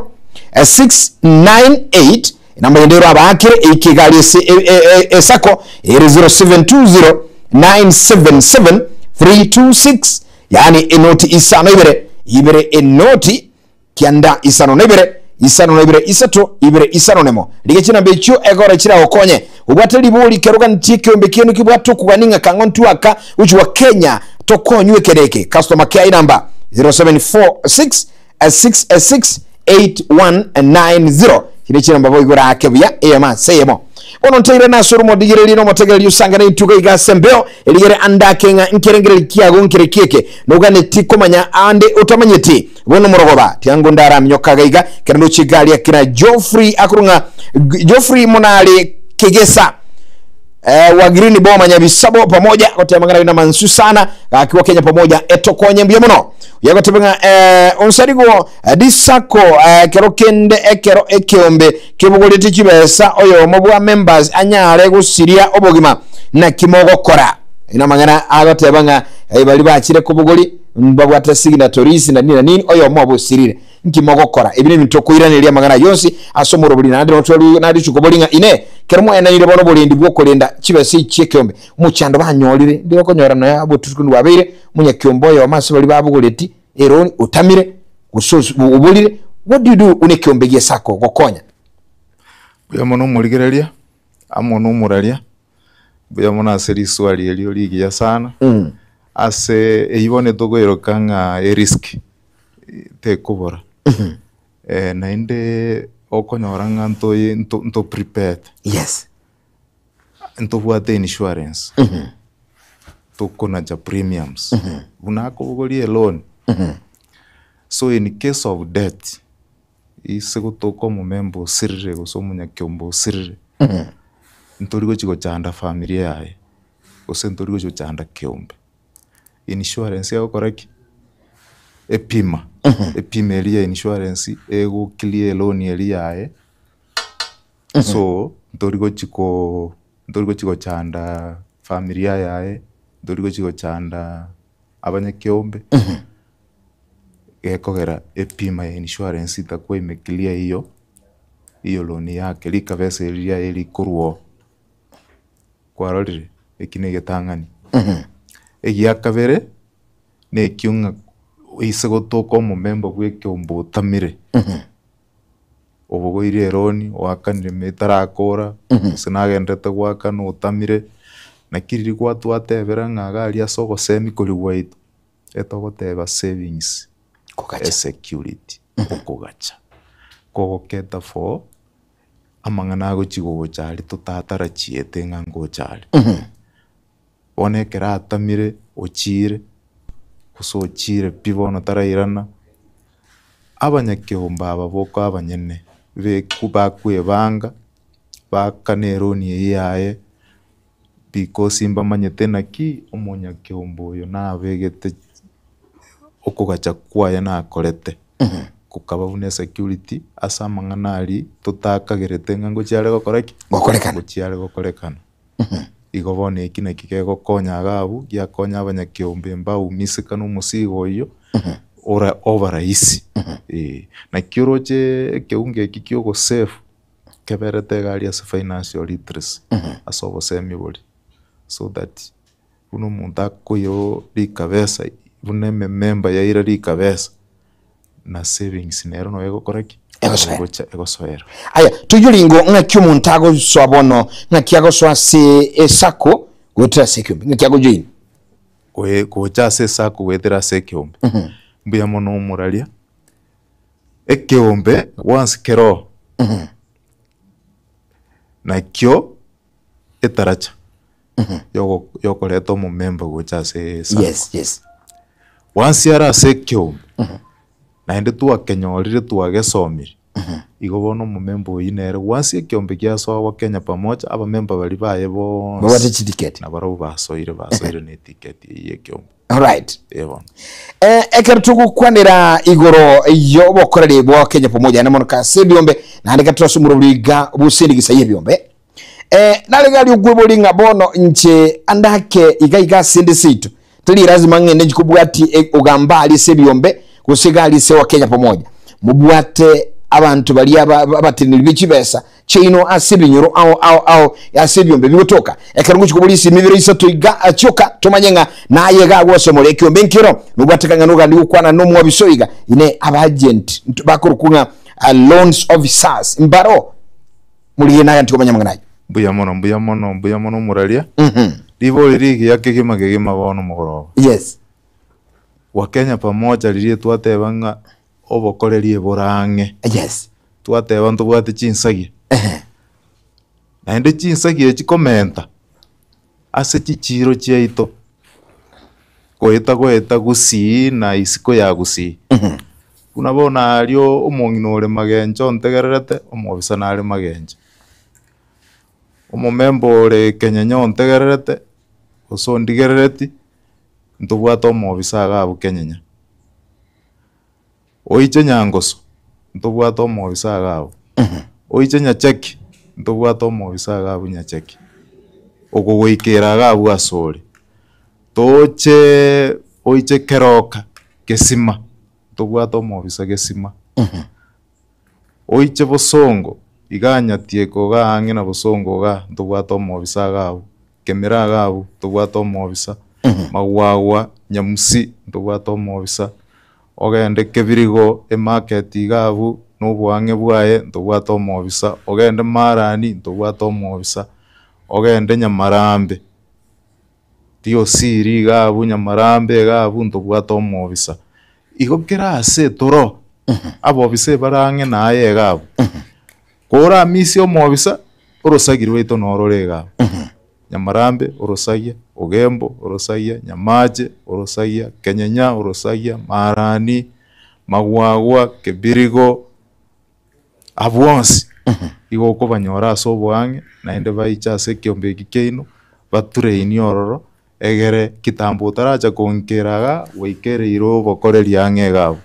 698. Enamba ende ero abaakere eike egari ase esako ere 0720977326 yaani enoti isano ibere ibere enoti kianda isano na ibere isano na ibere isato ibere isano nemo. Rigia chinamba echio egore chiragokonye obwate ribori kerogantie ekeombe kiaino kebwate okogania ng'a kang'o ntwaka gochia Kenya tokonywe ekere eke. Customer care enamba 0746 66 8190 Chire chinamba boigo orake buya eyemo ase eyemo. Bono ntairane ase ore omodigereria na omotegereri osangane intuko iga ase embeo, erigere ande ake ng'a nkerengererio kiago nkere kieke, noganeti komanya ande otamanyeti. Bono omorogoba, tiango ndaraminyoka iga iga, kera ndoche egari akina Geoffrey akorwa ng'a Geoffrey Monari Kegesa. Eh, wa Green Boma Nyabisabo pamoja goteba ng'a na mansu sana gaki wa Kenya pamoja etokonye mbuya mono yagoteba ng'a eh, onsarigo eh, disako eh, kero kende ekero ekeombe kebogoreti chibesa oyomo bwa members anyare gosiria obogima naki mogokora ina mang'ana agoteba ng'a eh, bari bachire kobogori mbabwate signatories na nini na nini oyomo obosirire Nki mogokora? Ebi nebinto okoiraneria amang'ana ayio onsi ase omorobori, naende notware narichuko bori ng'a Inee, kero mwaenanire bono oborendi bw'okorenda chibesa echi chi'ekeombe, omochando banyorire, ndire okonyora nonya obotuko bwabeire, omonyakeombe oyomo ase baria babogoreti eroni otamire, gose oborire, what do you do buna ekeombe gi'esako gokonya? Mbuya mono omorigereria, amo na omoraria, mbuya mono ase riswali erio rigiya sana, ase eywo bono tokoiroka ng'a erisk tekobora, naende okonyora ng'a ntoye nto nto prepared, Yes. ntobwate insurance, tokonacha premiums, buna akobogoria eloan, so in case of death, ase gotoka omomemba osirire gose omonyakiombe osirire, ntori gochi gochanda familia yaye, gose ntori gochi gochanda kiombe. Insurance egokora ki? Epima, epima eria ya insurance ego clear eloan eria yaye, so ntori gochi ko ntori gochi gochanda familia yaye, ntori gochi gochanda abanyakeombe, gekogera epima ya insurance itakuwa ime clear hiyo hiyo loan yake, rikabesa erio riaye rikorwa oo. Kwarorire, eki na egetang'ani. Egia kabere, nekio ng'a oise gotoka omomemba bwa ekeombe otamire, obogoirie eroni, oakanire ime etarakora, gose nagenderete goakana otamire, naki riria gwatwatebera ng'a iga aria ase obosemi koria gwaito, etogoteba savings, Kogacha. esecurity, okogacha, kogoketa for amang'ana agochi gocha aria totatarachiete ng'a ngocha are. Bono ekero atamire ochiire, gose ochiire pi bono tarairana, abanyakeombe aba boka abanyene beku bakwebanga, baakane eroni eywo yaye, because mbamanyete naki omonyakeombe oyo nabegete okogacha kwaye nakorete, gokaba buna esecurity ase amang'ana aria totakagerete ng'a ngochia are gokora ki? Gokorekana. Ngochia are gokorekana. Igo bono eki naki kegokonya iga abwo, giakonya abanyakeombe mbaumiseka na omosigo oyio, ora oba rahisi eh. Naki oroche ekeungo eki kia ogosave, keberete iga aria ase financial literacy, ase obosemi boria, so that buna omonto akoira rikabesa buna emememba yaira rikabesa, na savings nero noyo egokora ki? Egosoera. Egocha egosoera. Aya, toiyo ringo ng'aki omonto agosoa bono, ng'aki agosoa ase esako goetera ase ekeombe, ng'aki agojoin. Goe gocha ase esako goetera ase ekeombe, mbuya mono omoraria, ekeombe once keroo, nakio etaracha yogo yokoreta omomemba gocha ase esako. Yes, yes. Once are ase ekeombe, naende twakenyorire twagesomire, igo bono omomemba oyio nere once ekeombe giasoa gwa Kenya Pamoja, abamemba baria baye Babwate bonsi chitiketi. nabarabwo basoire basoire na etiketi eyio ya ekeombe. Alright. Eh bono. Eh, ekero togokwanera igoro y'obokoreri bwa Kenya Pamoja naende mono kase ebiombe naende gati ase omorobori iga bosindikisa y'ebiombe eh, nare gari okwebori ng'a bono inche andake iga iga ase ende seito tari lazima ng'ende nchikobwati e, ogamba aria ase ebiombe gose iga aria ase wa Kenya Pamoja mobwate abanto baria abateneneri be chibesa chiaino ase ebinyoro ao ao ao ase ebiombe bigotoka. Ekero ngochia koboria esimi ibere isato iga chioka, tomanye ng'a naye iga agwo ase omorero ekiombe nkero, nobwate kang'ana ogande gokwana nomwabisa oiga, Inee, abaagent bakorokwa ng'a loans officers mbaro? Morigie naye ntiga omanye amang'ana ayio. Mbuya mono, mbuya mono, mbuya mono omoraria. Ribori rigiya kegima kegima bono mogoroba. Yes. Wakenya Pamoja riria twateba ng'a obokoreri ebore ang'e. Yes. Twateba ntobwate chinsagia. Ehe. Naende chinsagia echi komenta ase chichiiro chiaito, goeta goeta gusii na isiko ya gusii. Buna bono aria omong'ina ore magencho ontegererete, omobisa nare magencho. Omomemba ore kenyenya ontegererete, gose ondigerereti, ntobwate omobisa iga abwo kenyenya. Oiche Nyangoso, ntobwate omobisa iga abwo. Oiche Nyacheki, ntobwate omobisa iga abwo Nyacheki. Okogoikera iga abwo asore. Toche oiche Keroka, Gesima, ntobwate omobisa Gesima. Oiche Bosongo, igaa Nyatieko igaa ang'e na Bosongo igaa, ntobwate omobisa iga abwo. Kemera iga abwo, ntobwate omobisa. Magwagwa, Nyamusi, ntobwate omobisa. Ogende Kebirigo emarket iga abwo, na oboang'e bwaye, ntobwate omobisa. Ogende Marani, ntobwate omobisa. Ogende Nyamarambe, Riosiri iga abwo, Nyamarambe iga abwo, ntobwate omobisa. Igo kera ase toro, abobisa ebare ang'e naye iga abwo. Koramisia omobisa, orosagi rwaito norore iga abwo. Nyamarambe, orosagia, Ogembo, orosagia, Nyamache, orosagia, Kenyenya, orosagia, Marani, Magwagwa, Kebirigo, abwo bonsi igo okobanyora ase oboang'e, naende baiche ase ekiombe eki kiaino, baturainie ororo. Egere kitambo otaracha gonkera iga, gwaikereire obokoreri ang'e iga abwo,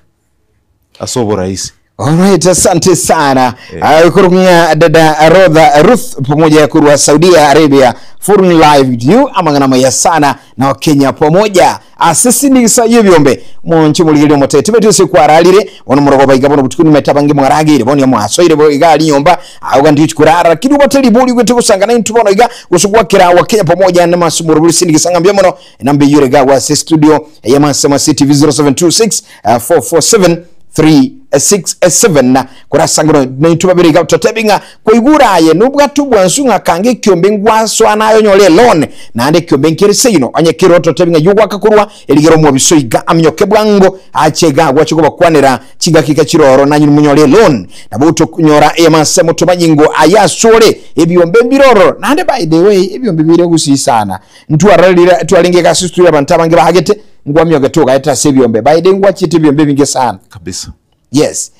ase oborahisi. Alright, asante sana. Yeah. Kurung'a dada Rodha Ruth pamoja kurwa Saudi Arabia foreign live with you amang'ana maya sana na Wakenya pamoja asesindikisa yebyombe monche muligeria omotete betu ase kwararire bono morogo baiga bono butuko nimete abange mwaragire bono mwasoire bo iga ari nyomba auga ndi kurara lakini obate ribori gwete gosangana intu bono iga gose gwakera Wakenya pamoja na masumuro buri sindikisa ngambia mono enamba eyore iga gwase studio ya Masema City 0726 447 367 kurasangano naintu babere iga totebi ng'a koigura aye nobwate obwansu ng'a kanga ekiombe ngwasoa naye onyore elon naende ekiombe nkere seino onye kero totebi ng'a yogwaka korwa erigero omwobiso iga aminyoke bwango ache iga agwache kobakwanera chingaki chiroro nanyu munyore elon nabo tokonyora emase motomanyingo aye asore ebiombe mbiroro naende by the way ebiombe bire gusii sana ntwararire twarenge gasi turi abanto abange bahagete ngwamioge togaeta ase ebiombe by the way ngwachete ebiombe ebinge sana Kabisa. Yes.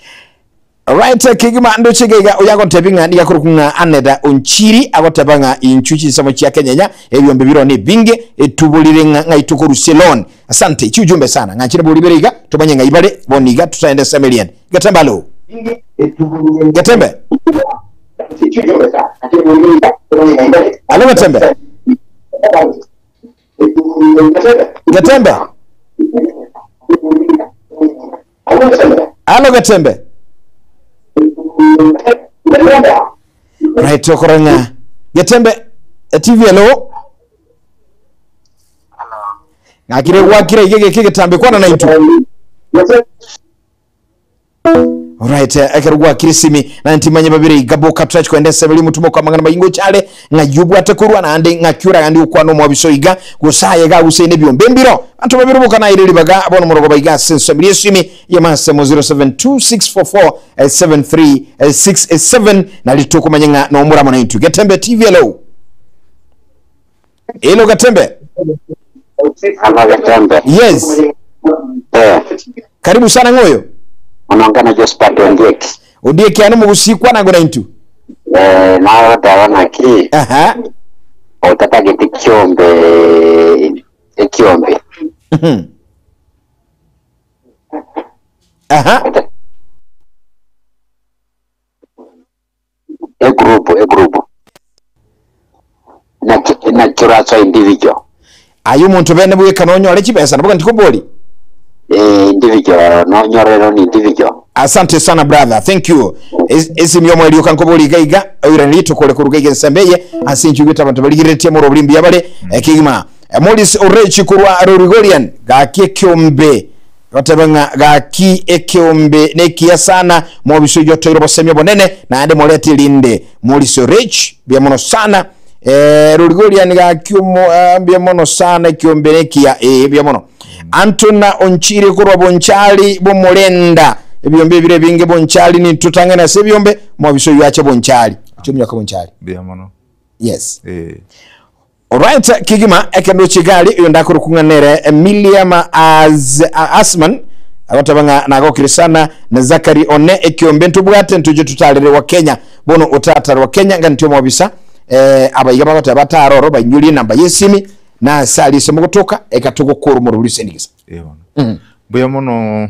Right, kegima ndoche gaiga oyagotebi ng'a niga korokwa ng'a Aneda Onchiri agoteba ng'a inchu chinsemo chia Kenyenya ebiombe biro ne binge etuborire ng'a ng'ai tokorusia loan. Asante chiujumbe sana ng'a nchire bori bere iga tomanye ng'ai bare bono iga tutaende ase emeri ende. Getembe alo. Getembe. Alo Getembe. Getembe. Alo Getembe. Right okora ng'a Getembe TV hello. Ng'akire gwakire iga geke getambe kwana naintwe. Alright, ekero gwakire simi na ntimanye babere iga boka turachi kwenda esebe rimutumo kwa mang'ana maingo chare ng'a yubwate korwa naende ng'aki oragande gokwana omwabiso iga gosaye iga agusaine ebiombe mbiro banto babere boka naire ribaga bono morogoba iga ase ensemo riesimi y'emasemo 0726447367 nari tokomanya ng'a nomoramo naintwe. Getembe TV hello. Hello Gatembe. Halo Gatembe. Yes. Eh, Karibu sana ng'oyo. unaongea Josephat Ondieki. Ondieki ano mugusikwa nango naintu. Eh, nawe ndabona ki Aha. utatagete kiombe ekiombe. Aha. Egroup egroup. Na na kiracha individual. Aye omonto bene bweka nonyore chibesa nabo ntikobori. Eh, individual no nyorero ni individual. Asante sana brother, thank you. Esimu yomo erioka nkobori iga iga oirane ritokore koruga iga ensembe eye ase inche igwete abanto barigereretie more oborimbi abare ekegima. Morris Orechi korwa Rorigorian gaki ekiombe goteba ng'a gaki ekiombe nekiya sana mobiso oyio otoire obosemi obonene naende morete erinde. Morris Orechi mbuya mono sana. Rorigorian gaki omo mbuya mono sana ekiombe nekiya ee mbuya mono. Antona Onchiri korwa Bonchari bomorenda ebiombe ebire ebinge Bonchari nintotang'ane ase ebiombe mobiso oyio ache Bonchari. Ache ominyoke Bonchari. Mbuya mono. Yes. Eh. Alright, kegima ekero chigari oyo ndakorokwa ng'a nere Miliam Az, Asman agoteba ng'a nagokire sana na Zachary one ekiombe ntobwate ntoche totarere wa Kenya bono otatare wa Kenya ng'a ntio omobisa eh, abaiga bagoteba batare oro bainyorie enamba y'esimi na ase aria ase mogotoka eka togokora omorobori ase Eh, bono. Mbuya mono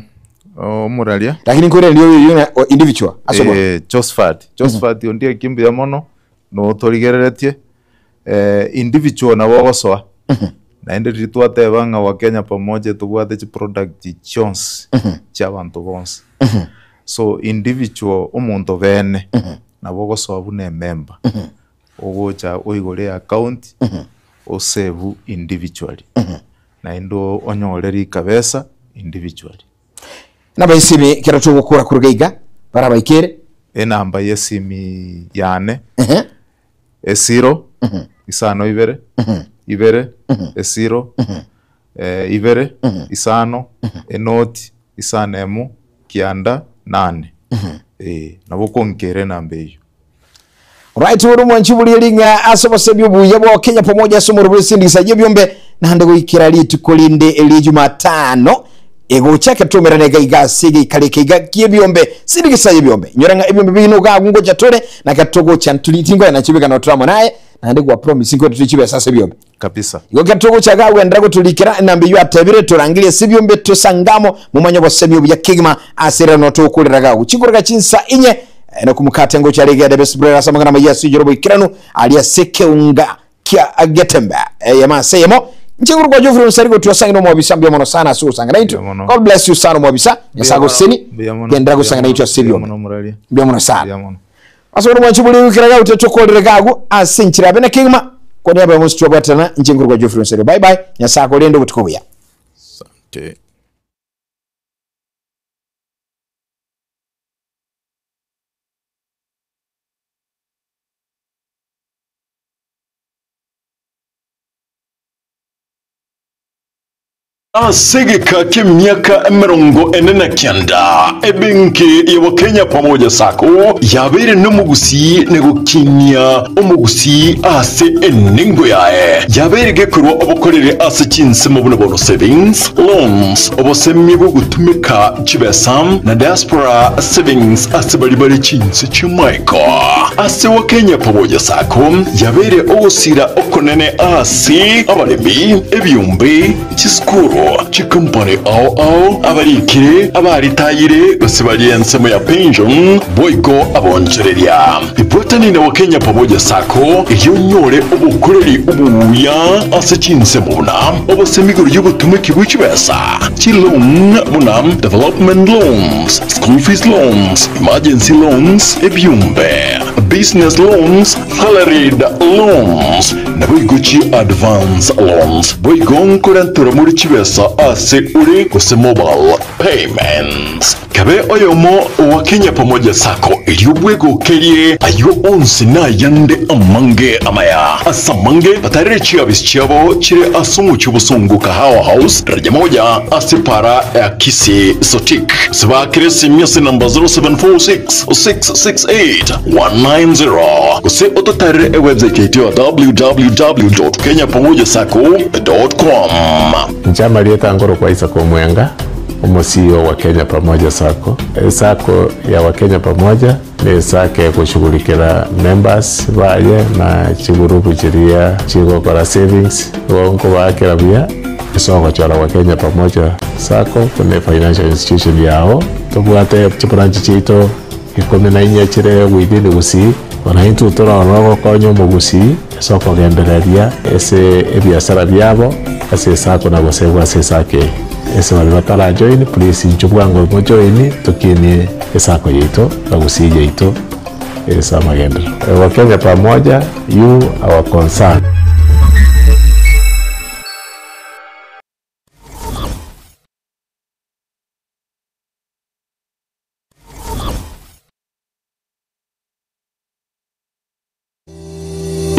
omoraria. Lakini nkoiraneria oyo oyo ng'a individual ase obono. Eh, Josephat. Josephat ondieki mbuya mono notorigereretie. Individual nabo ogosoa, naende riria twateba ng'a Wakenya pamoja tobwate chiproduct chionsi chia abanto bonsi. So individual omonto bene nabo ogosoa buna emember, ogocha oigore eaccount, osave individually, naende onyore rikabesa individually. Nabaisimi ekero togokora korwa iga barabaikere. Enamba y'esimi yane. Esiro, isano ibere, ibere, esiro, ibere, isano, enoti, isano emo, kianda, nane. Eh, nabo okonkera enamba eyio. Right ore omwanchi bori ring'a ase obosebi obuya bwa Kenya pamoja ase omorobori esindikisa y'ebiombe naende goikera rituko rinde eria Jumatano egocha eketomerana iga iga ase egeikaro eke iga ki'ebiombe sindikisa y'ebiombe inyora ng'a ebiombe bino iga agwo ngocha tore na ekero togocha nturi tinkonya nachio bigano tore amo naye. Naende gwa promise nkoetwe chibesa ase ebiombe. Kabisa. Igo ekero togocha iga gwenderera gotorikera enamba eyio atebire, torangerie ase ebiombe tosangamo, momanye obosemi obuya kegima ase ere notokorera iga agwo. Chikoreka chinsa inye, Enoku mokate ngocha are egede besiburere ase amang'ana amaya ase oiyoro boikeranu aria ase ekeunga kia Getembe eyemo ase eyemo. Inche igoro kwa Geoffrey Onsari gotwa ase ang'e nomwabisa mbuya mono sana ase ogosanga naintwe. Mbuya mono. God bless you sana omwabisa. Nyasae agosesenie. Mbuya mono. Genderera gosanga naintwe ase Mbuya ebiombe. mono Muraria. Mbuya mono sana. Mbuya mono. Ase bono mwanche bore goikera iga goteba tokorere iga agwo ase enchera abe na kegima. Koni abe bonsi twabwatana inche igoro kwa Geoffrey Onsari. Bye bye. Nyasae akorende obotuko obuya. Asante. Ase egeka ki'emiaka 49, ebenki ya Wakenya Pamoja Sacco yabeire nomogusii na gokinia omogusii ase enengo yaye. Yabeire gekorwa obokoreri ase chinsemo buna bono savings, loans, obosemia bw'ogotumeka chibesa, na diaspora savings ase baria bare chinse chi'amaiko. Ase Wakenya Pamoja Sacco yabeire ogosira okonene ase abaremi, ebiombe, Chisukuru, chikompani ao ao, abarikire, abaritayire, gose baria ensemo ya pension, boigo abonchoreria. Ibwatani na Wakenya Pamoja Sacco erio onyore obokoreri obuya ase chinsemo buna obosemi igoro y'obotumeki bwe chibesa, chiloan buna development loans, school fees loans, emergency loans, ebiombe, business loans, salaried loans, Naboigo chi advance loans boigo nkorentere more chibesa ase ore gose mobile payments. Kabe oyomo wa Kenya Pamoja Sacco erio bwegokerie ayio onsi nayande amange amaya. Ase amange batarere chiabisi chiabo chire ase omochie obosongo Kahawa House daraja moja ase para ya Kisii Sotik. Gose baakere esimi ase namba 0746 668 190 gose ototarere ewebsite yaito ya www.kenyapamojasacco.com. Inche amarieta nkorokwa Isaac Omwenga, omo CEO wa Kenya Pamoja Sacco. Esacco ya Wakenya Pamoja ne esacco egoshughulikera members baye na chigurupu chiria chigokora savings, igo nkobaakera buya ase ogochora Wakenya Pamoja Sacco buna efinancial institution yao. Tobwate chibranch chiaito 14 chire within Gusii, bono intwe torore ogokonya omogusii ase okogendereria ase ebiasara biabo ase esako na gosegwa ase esako eye. Ase baria batarajoin please inchuo bwango mojoin tokinie esako yaito na Gusii yaito ase amagenderero. Wakenya pamoja, you our concern.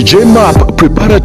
JMAP Preparatory.